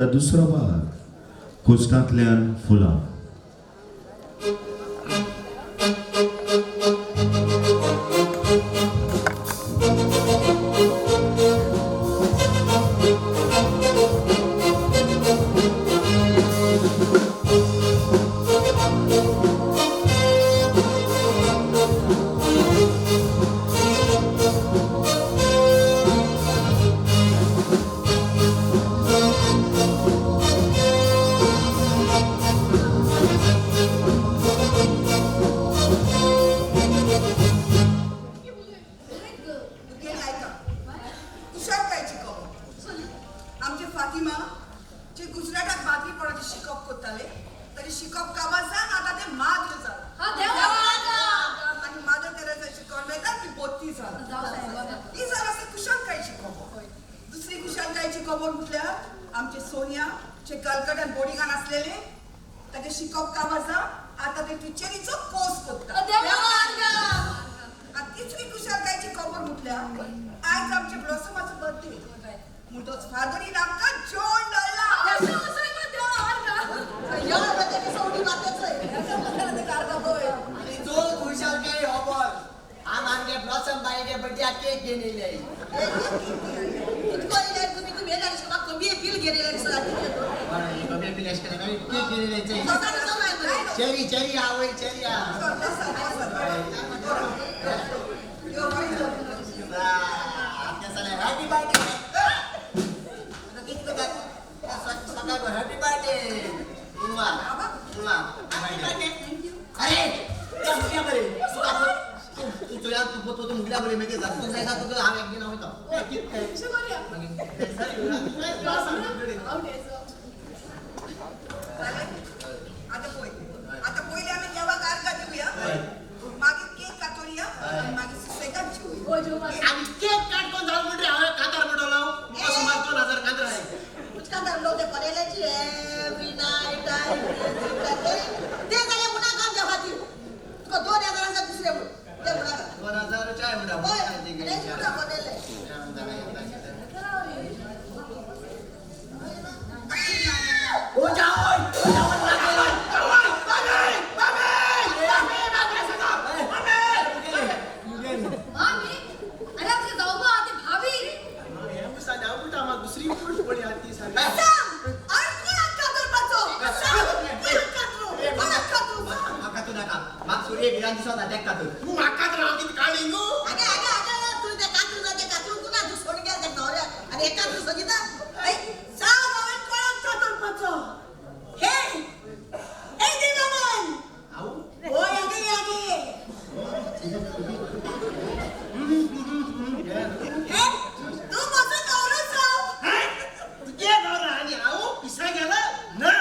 दुसरो भाग कुस्टांतल्यान फुलां. भुरग्यांनी आयका, कुशाळकायची खबर. आमचे फातिमा जे गुजराताक बादरीपणाचें शिकप करताले, ताचें शिकप काबार जावन आतां तें माद्र जालां. आनी मादर तेरेजाची कॉन्वेंटात ती बत्ती जाला. ही जाल आसा कुशाळकायची खबर. दुसरी कुशाळकायची खबर म्हटल्यार आमचे सोनिया जे कलकत्यान बोर्डिंगान आसलेले, ताचें शिकप काबार जावन आतां ते टिचरीचो कोर्स करता. आनी तिसरी कुशाळकायची खबर म्हटल्यार आयज आमचे ब्लॉसमाचो बर्थडे, म्हणटच फादरीन आमकां जेवण धाडला. आनी जो खुशालकाय खबर, आम आमगे ब्लॉसम बायगे बड्ड्या केक घेवन येयले. कमी बिल अशें केलें, केक घेवन येयले. चेरी चेरी आवय cherry. Happy birthday. Happy birthday. अरे त्या मुगल्या बरे तूं चोया, तूं तूं मुगल्या बरे मागीर तूं जायना तुका हांव एकदिन वयता. आतां पळय, आतां पयलीं आमी देवाक आर्गां दिवया, मागीर केक कातोरया आनी मागीर सुसेगाद जेवया. आनी केक काटकोन जालो म्हणटरी हांवें कांतार पडवलो. म्हाका सुमार 2000 कांतार आहाय. 2000 चाय म्हणटा. ओ जाओ ओ जाओ लागेल. दुसरी कोण पळय ती सारकी. म्हाका तूं नाका, म्हाका सूर्य गिरान दिसता तेक कातूर. तूं म्हाका तर हांव कितें काळी न्हू. हांव तुगे नवरा आनी हांव पिसा गेला ना.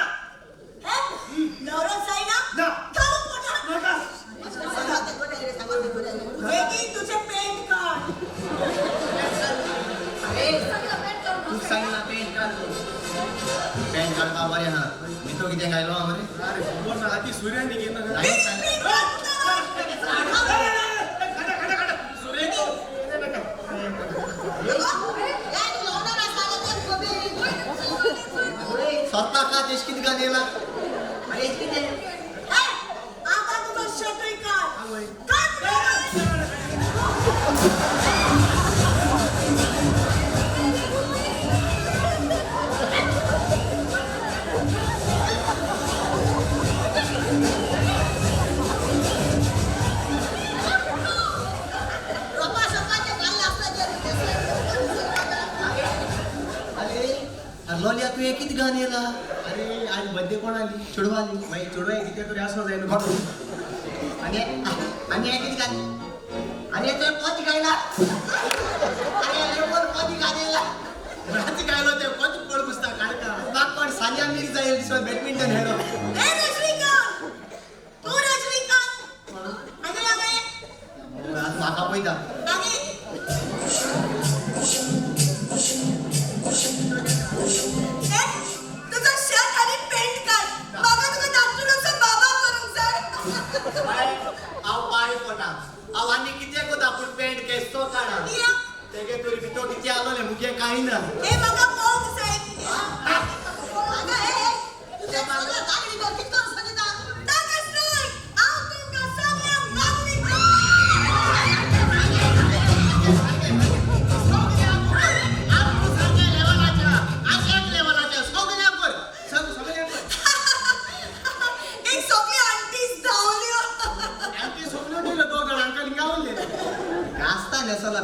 नवरो जायना. ना. नाका. बेगीन तुजें पेंट काड. अरे तूं सांगला पेंट काड. पेंट काडपा बरें आहा. मी तो कितें घायलो आहा मरे. अरे खबर ना, आती सूर्यान घेयना. काडा काडा काडा सूर्य नाका. स्वता का तेश कितें घाल येयला. अरे कितें आता तुजो शर्टूय काड. काड. अरे लोलिया तुवें कितें घाल येयला. अरे आज बर्थडे कोण आली? चेडवाली. मागीर चेडवाय कितें तरी आसो जाय न्हू. आनी आनी हें कितें घाल. अरे तुवें पोती घायला. अरे लेबर पोती घाल येयला. राती घायलो ते कोती पड पुसता काडटा. म्हाका कोण सानिया मिर्झा येयली दिसता बॅडमिंटन खेळो. म्हाका पळयता. तुजो शर्ट आनी पेंट काड. म्हाका तुका धाकटुलोसो बाबा करूंक जाय. हांव पांय पडटा. हांव आनी कितें कोता पूण पेंट केसो काडा. कित्याक? तेगे तरी भितर कितें आसलोलें मुगे कांय ना. हे म्हाका पळोवंक जाय.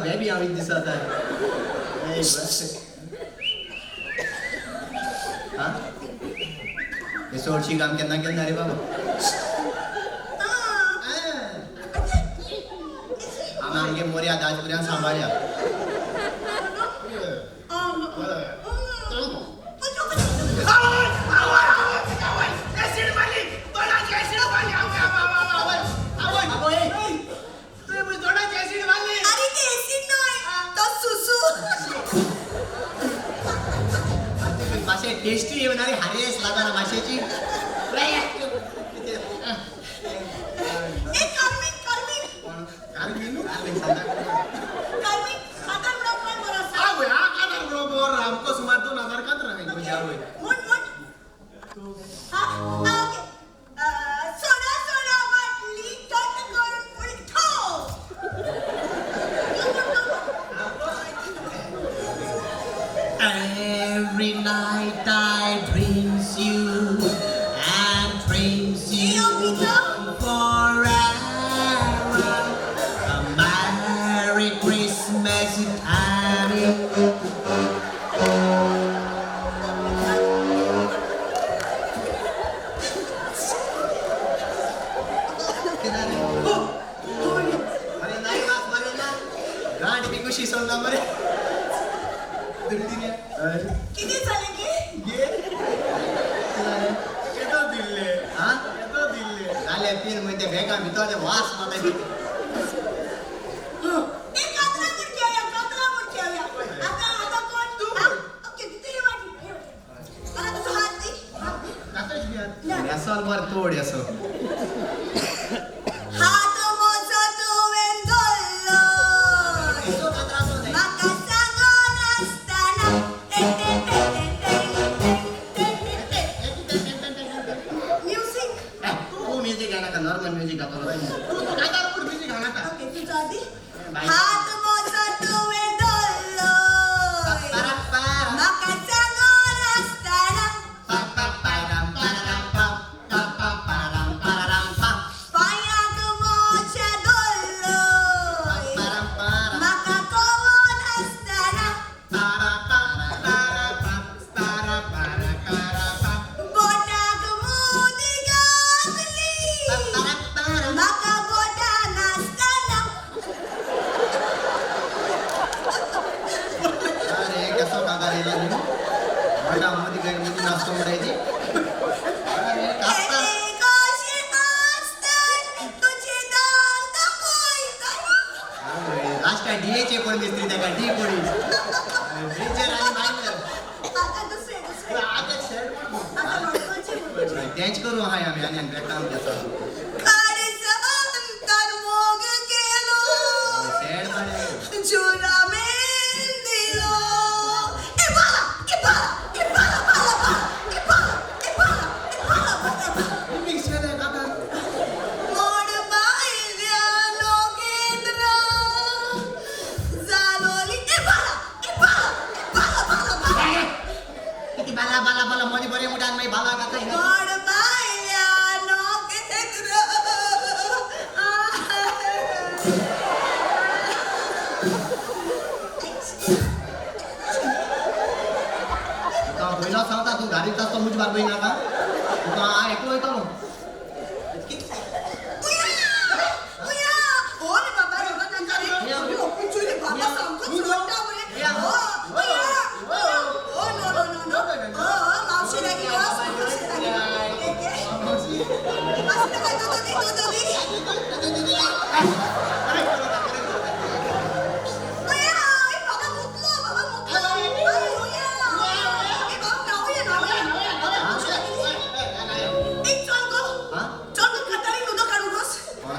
बेबी हांव दिसता. हा हे सोडशी काम केन्ना केन्ना रे बाबा. आमी आमगे मोरया दाजपुऱ्यान सांबाळया. टेस्टी येऊन अरे हारेस लागला माशाची. सुमार 2000 कातर. Every night I dreams you and dreams you forever. A Merry Christmas, Annie. अरे नाही वास मरे ना गांठ बी कशी सोडला मरे. किती झाले की? केदो दिल्ले. हा केदो दिल्ले. जाले पीर म्हणजे बेगा भितर ते वास माता. एक कातरा मुडक्या, कातरा मुडक्या. आता आता कोण तू. ओके, तिथे वाटी. आता तुझा हात दे. येसो बर तोड येसो. हात म्हजो तुवें धरलो म्हाका सांगून आसतना. म्युझिक. तू म्युझिक गायना, नॉर्मल म्युझिक गातो. तू कातार पूण म्युझिक घालता. ओके, तुझो आदी. हात म्हजो तुवें धरलो म्हाका सांगून आसतना. पांयांक म्हज्या धरलो म्हाका कळोन आसतना. बोटाक मुदी घातली म्हाका बोटां नासतना. अरे कसो कागार येयला न्हू म्हणटा मोदी काय मोदी नाचतो म्हणटायची. अरे कास्तार. कशें आसतात तुजे दांत दाखयता. लास्ट डीएचे पड मिस्त्री ताका डी पडी मेजर आनी मायनर. आता दुसरे दुसरे. आता शर्ट पण आता मडकवचे म्हणचे. तेंच करू हाय आमी आनी आनी काम त्याचो. काळजांत मोग केलो सॅड मरे. जुरामेन दिलो. ए बाला ए बाला ए बाला बाला बाला ए बाला ए बाला ए बाला बाला बाला. मिक्स केलं कातार. मोड बायल्या लोकेंद्र जालोली. ए बाला ए बाला ए बाला बाला बाला. किती बाला बाला बाला मध्ये बरे मुठान मागीर बाला काका. मोड बायल्या लोकेंद्र. तुका पयलो सांगता तूं घारीत आसतो मुज बार नाका तुका हांव एकलो वयतलो. कोण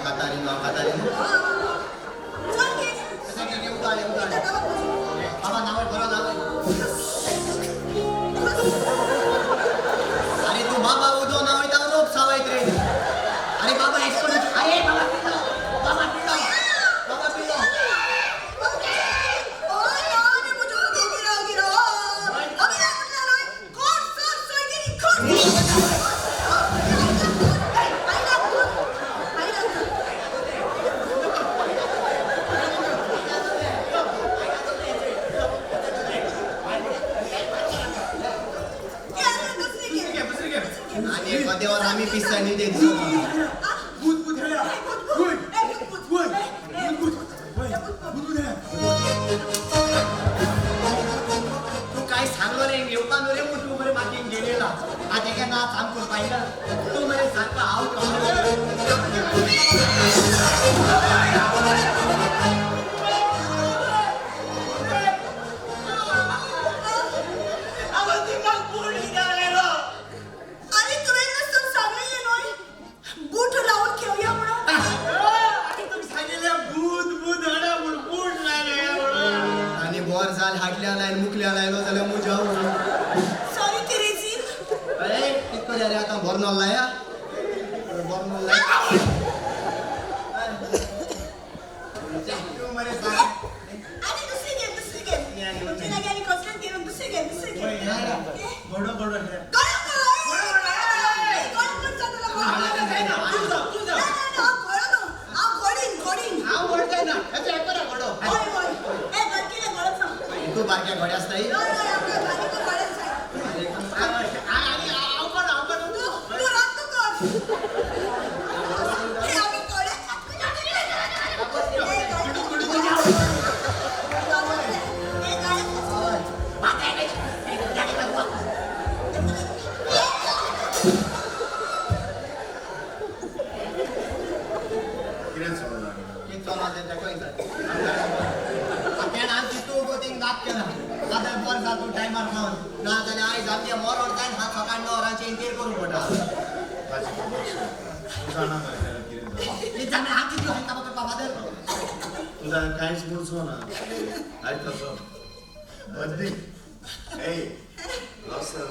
कातारी हांव कातारी न्हू. उदाळे उदाळे बाबा नावय बरो नावय. अरे तू बाबा उदो नावयता रोग सावयत रे. अरे बाबा एकटो. अरे बाबा पिल्लो बाबा पिल्लो बाबा पिल्लो. एखाद्यावर आम्ही पिसांनी भूत भूत हेळ्या. होय. होय. भूत भूत. होय. भूत भूत हेळ्या. तू काय सांगलो रे येवता रे मग तू मरे मागे गेलेला आता काय ना सांगतो पाहिलं तू मरे सारखा आउट. अगं ती मग पुढली गेलो. अरे तुवें नुसतं सांगलेलें न्हय बूट लावून खेळया म्हणून. आणि तुम्ही सांगितलं भूत भूत हेळ्या म्हणून बूट लायले म्हणून. आणि बोर जाल हाडल्या लायन मुकल्या लायलो जाल्यार मुजा. सॉरी तेरेझी. अरे कितको रे आता बोरनॉल लाया बोरनॉल लाया तू मरे सांग. आनी दुसरी गेम दुसरी गेम तुमचे लागीं आनी कसलेच गेम दुसरी गेम दुसरी गेम. घोडो घोडो हेळ्या. गळो गळो गळो कोण जातलो? तू जा तू जा. ना ना ना, हांव घोडो न्हू, हांव घोडीन घोडीन. हांव व्हड जायना हेचो एकरो घोडो. हय हय ए बारकेल्या घोडो सांग. तू बारक्या घोड्या आसताय. हय हय आमकां बारीक घोडेच जाय. आणि हांव कोण हांव कोण? तूं तूं रातू कर. हे आमी घोडे. कितें चललां? कित चलना तें तेको विचार. आतां आमची तूं गोतींग नाक केला जाल्यार बरें जाता तूं टायमार खावन ना जाल्यार आयज आमगे मोरोड जायन हात सकाळ 9 वरांचेर इंतेर करूंक पडटा. ताची खबर सोड. तूं जाणा मरे तेका कितें जालें. कित जाणा आमची तूं हांकां करपा फादर. तूं जाणा कांयच म्हणचो ना. आयज तसो बद्दी. ए लॉसन,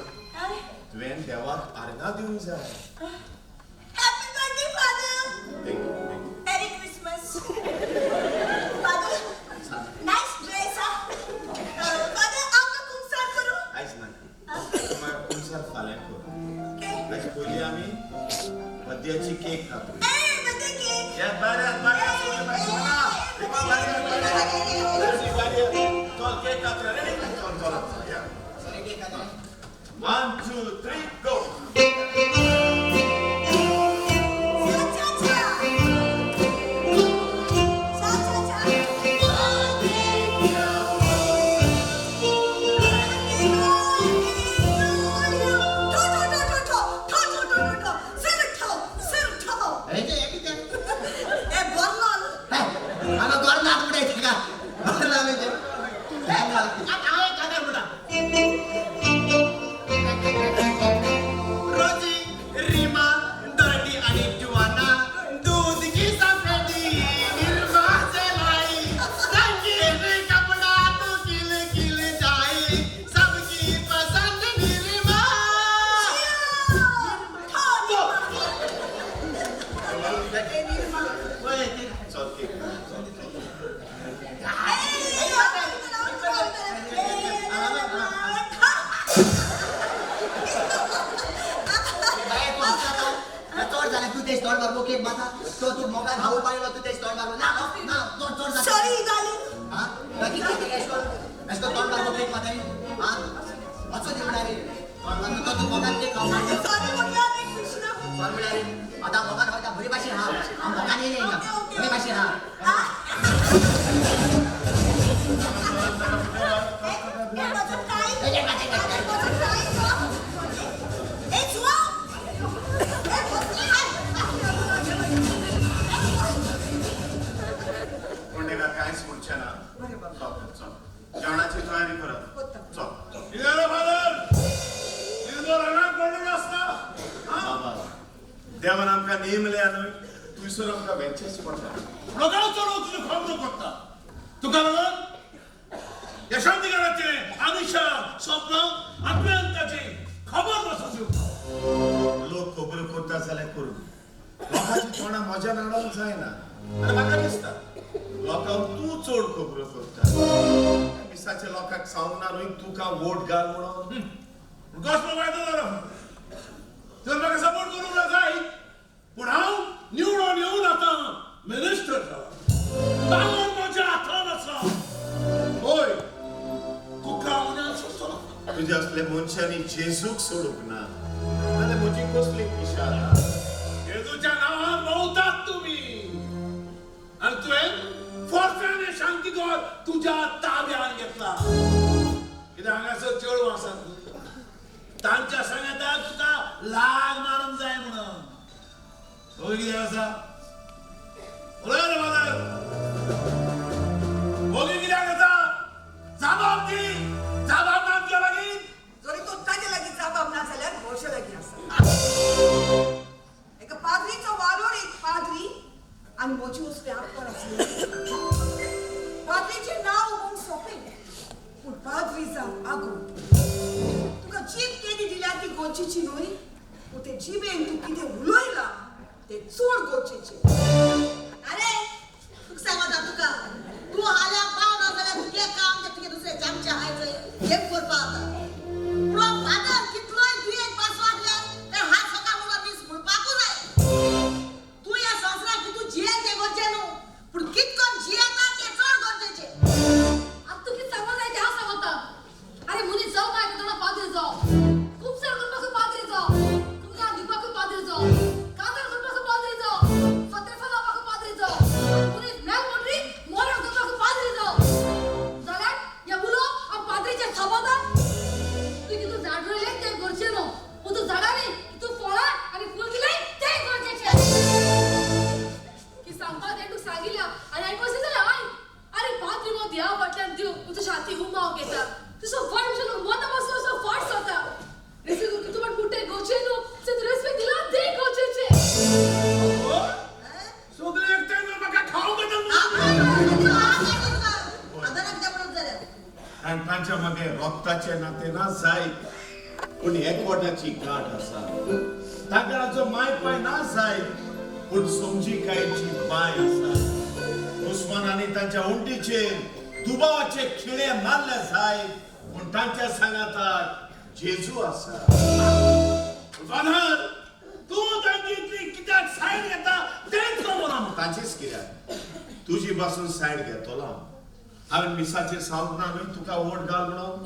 तुवें देवाक आर्गां दिवंक जाय. Happy birthday, Father! Thank you, thank you. Merry Christmas. Father, nice dress, huh? Father, आमकां कुमसार करूं? आयज ना, तुमकां कुमसार फाल्यां कर. Okay. आयज पयलीं आमी बद्द्याची केक खातली. Hey, birthday cake! या बऱ्यात बऱ्यात चल केक कातया. रेडी? चल चल या. 1 2 3 go. Cha cha cha! Cha cha cha! Happy birthday to you. ठो ठो ठो ठो ठो ठो ठो ठो ठो ठो सिर ठो सिर ठो. हे जे हे कितें? ए बर्नल. हांगा गोरनाथ उडयता का गोरनाथ म्हणजे हांव एक कानार म्हणटा. रोजी रीमा डॉटी आणि जुआना दूध की सफेदी निरमा चलाई रंगीन कपड़ा तो खिल खिल जाए सबकी पसंद निरमा. ठो निरमा. ए निरमा. चल केक. ए बाये तूं आसता चड जालें तूं तेज तोंड मारपो केक माता तो तूं मोगान हांव पायलो तूं तेज तोंड मारपो ना ना चड चड जाता. Sorry darling. हा बाकी कितें एश कर एश कर तोंड मारपो केक माता हा वचो दी म्हळ्यार तोंड मारपो तो तूं मोगान केक खावपाक. सॉरी म्हणल्यार कृष्णा. सॉरी म्हळ्यार आतां मोगान वयता बरी भाशेन हा हांव मोगान येयलें हिंगा बरी भाशेन हा. ए म्हजो टायम म्हजो टायम. ए जुआ. ए पूण तेका कांयच म्हणचें ना. चल चल जेवणाची तयारी करात. चल. कितें फादर, कितें रानात पडलेलें आसता? बाबा, देवान आमकां नेमल्या न्हय थंयसर आमकां वेचेंच पडटा. लोकांक चलो तुज्यो खबरो करता तुका लागून यशांतिकाराचें आनिशा स्वप्न आत्महत्याची खबर नासो दिवपाक. लोक खबरो करता जाल्यार करूं, लोकांची तोंडां म्हज्या नाडांक जायना. आनी म्हाका दिसता लोकांक तूं चड खबरो करता. मिसाच्या लोकांक सांगना न्हय तुका वोट घाल म्हणून. कसलो फायदो जालो तर म्हाका सपोर्ट करूंक ना जाय. पूण हांव निवडून येवन आतां मिनिस्टर जाला, पावर म्हज्या हातान आसा. हय, तुका हांव सोदचो ना. तुज्या असले मनशांनी जेजूक सोडूंक ना जाल्यार म्हजी कसली पिशार? जेजूच्या नांवान भोंवतात तुमी आनी तुवें फोर्सान हें शांतीघर तुज्या ताब्यान घेतला. कित्याक हांगासर चेडवां आसात न्हू, तांच्या सांगाताक तुका लाग मारूंक जाय म्हणून. ओगी कितें आसा? उलय रे फादर, ओगी कित्याक आसा? जाबाब दी, जाबाब ना तुज्या लागीं. जरी तो ताजे लागीं जाबाब ना जाल्यार घोशे लागीं आसा. एका पाद्रीचो वालोर एक पाद्री आनी म्हजी असली आपण आसली. पाद्रीचें नांव उगोवंक सोंपें, पूण पाद्री जावं आगो तुका जीब केदी दिल्यार ती गरजेची न्हय, पूण ते जिबेन तूं कितें उलयला तें चड गरजेचें. अरे तुका सांगता तुका, तूं हाल्याक पाव ना जाल्यार तुगे काम तें तुगे दुसरे चमचे आहाय चोय हें करपा आतां. पूण हो फादर कितलोय दुयेंत पासो आसल्यार ते हात सकाळ मुखार मीस म्हणपाकूच जाय. तूं ह्या संवसाराक कितू जियेल तें गरजें न्हू, पूण कितकोन जियेता तें चड गरजेचें. आतां तूं कितें सांगूंक जाय तें हांव सांगता. आरे मनीस जावं मागीर थोडो पाद्री जावं, खुबसार करपाकूय पाद्री जावं, कुमदान दिवपाकूय पाद्री जावं, काजार करपाकूय पाद्री जावं, सत्रेफा लावपाकूय पाद्री जावं, मनीस मेल म्हणटरी मरण करपाकूय पाद्री जावं. जाल्यार हें उलोवप हांव पाद्रीचें थांबोता. तूं कितू झाड रोयलें तें गरजें न्हू, पूण तूं झाडांनी कितू फळां आनी फूल दिलें तें गरजेचें. की सांगपाक तें तुका सांगिल्लें आनी आयकोशी जाल्यार आयक. आरे पाद्री मो देवा फाटल्यान दिव तुजो शांती उमाव घेता, तुजो फट म्हणचे लोक मना बसून असो फाट सोता. रेसी तूं कितू पण कुठे गरजें न्हू, तें रेस्पेद दिला तें गरजेचें. सगळे एकठांय जावन म्हाका खावंक येता. आनी तांच्या मदें रोगताचें नातें ना जायत, पूण एकवटाची गांठ आसा. तांकां जो माय पाय ना जायत, पूण समजिकायेची बांय आसा. दुस्मानांनी तांच्या उंटीचेर दुबावाचे खिळे मारले जायत, पूण तांच्या सांगाताक जेजू आसा. फादर, तूं तांची इतली कित्याक सायड घेता तेंच खबर ना म्हाका. ताचेच कित्याक तुजी पासून सायड घेतलो हांव. हांवें मिसाचेर सांगूंक ना न्हय तुका वोट घाल म्हणून.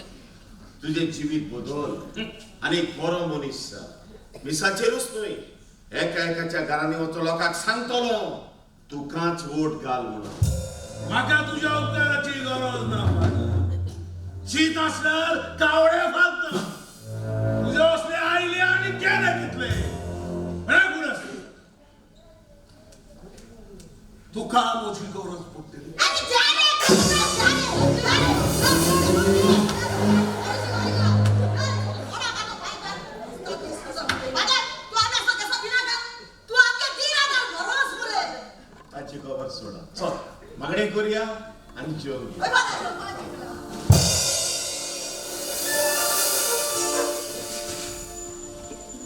तुजें जिवीत बदल आनी एक बरो मनीस जा. मिसाचेरूच न्हय, एका एकाच्या घरांनी वचो लोकांक सांगतलो तुकाच वोट घाल म्हणून. म्हाका तुज्या उपकाराची गरज ना फादर. शीत आसल्यार कावळे फालता. तुजे असले आयले आनी गेले कितले हे गुण आसले. तुका म्हजी गरज पडटली. ताची खबर सोडा, चल मागणें करुया आनी जेवन घेया.